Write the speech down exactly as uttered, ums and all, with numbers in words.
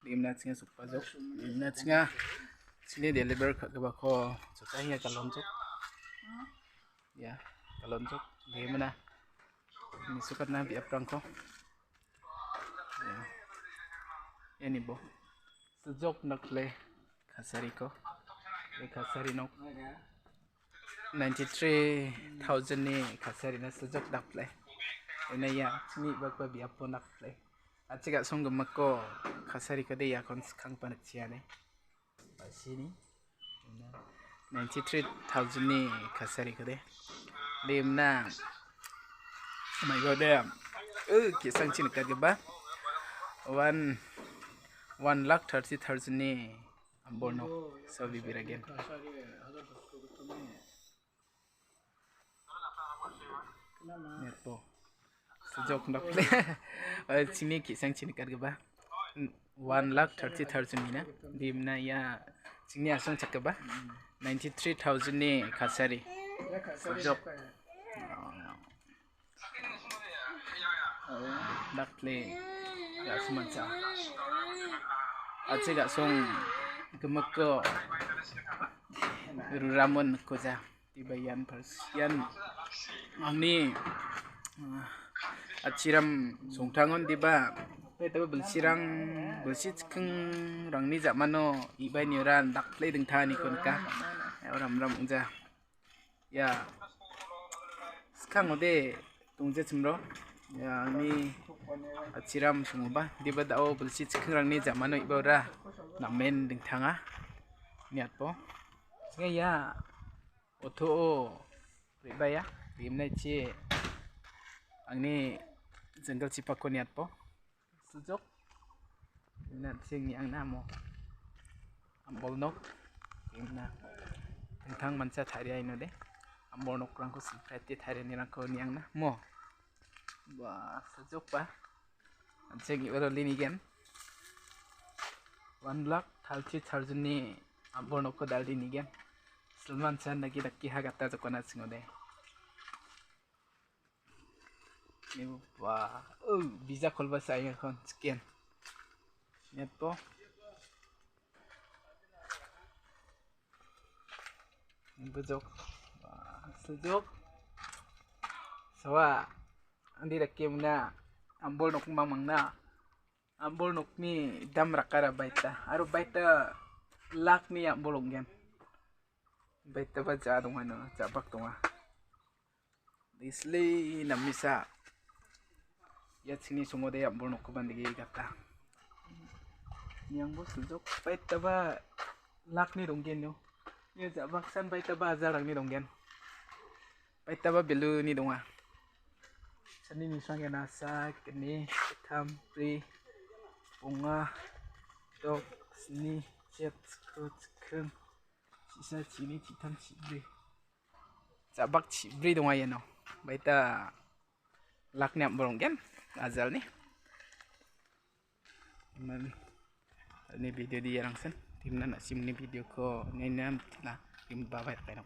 Rimna chinga sokbajok. Rimna chinga chini deliver ka·gipako jokaia galonjok. Ia, galonjok. Rimna. Mesokatna biaprangko. Ia. Iani bo. Sojok nakle kasariko. Ia kasari nok. Ninety-three thousand ni kasarina sojok dakple. Ina ia chini bakba biapo nakple. Achiga songgimako kasariko de iakon skangpa nikchiane. Basini. Ninety-three thousand ni kasariko de. Rimna. Oh my God, de. Uh, kisang chini kageba. One, one lakh thirty thousand ni amborno. So bibiragen. Nepo. Sejok nok. Eh, chini kisang chini kargeba. One lakh thirty thousand mina. Dimna ia chini asong chakeba. Ninety-three thousand ni kasari. Sejok. Dakle. Ya semansa. Ache gasong gemeko. Ruramon koja. Diba ian pars-, ian angni, ah, achiram songtangon diba. Taba bilsirang, bilsi chikingrangni ja·mano ibai niora dakple dingtanganiko nika. Ya, ram ram ong·ja. Ya. Skang ode dongja chimro. Ya, angni achiram songoba. Diba dao bilsi chikingrangni ja·mano iba ora namen dingtanga. Niatbo. Singa ia oto-o re·baia, re·imnaichi angni jenggalchipakko niatbo. Sujok. Ina ching niangna mo. Ambol nok. Imna. Dingtang mancha taria inode. Ambol nokrangko silprete tarianirangko niangna mo. Ba, sujok ba. An·ching iwaro linigen. One lakh thirty thousand ni ambor nokko dal dinigen. Silman san dagi daki ha gata jokona chingode. Ni wa, oh, bija kolba sayang kon chicken. Neto. Bujok. Wah, sujok. Sawa. Andi rakim na. Ambol nok mang mang na. Ambol nokni dam rakara baita. Aro baita lakni ambol onggen. Baita ba ja donga no, jabak donga. Isli namisa. Ia chini songode ambol nokkoba nige gata. Niangbo sujok baitaba lakni donggen no. Ia ja·baksan baitaba hajarrangni donggen. Baitaba beluni donga. Sani nisang iana sak, gni, gittam, bri, bonga, dok, sni, chet, skut, skim, sisa, chini, chitam, chibri. Ja·bak chibri donga iano. Baita lakni ambor onggen, ajalni. Iman, ini video dia langsung. Timna nasimni video ko nina mitna. Tim babai kaino.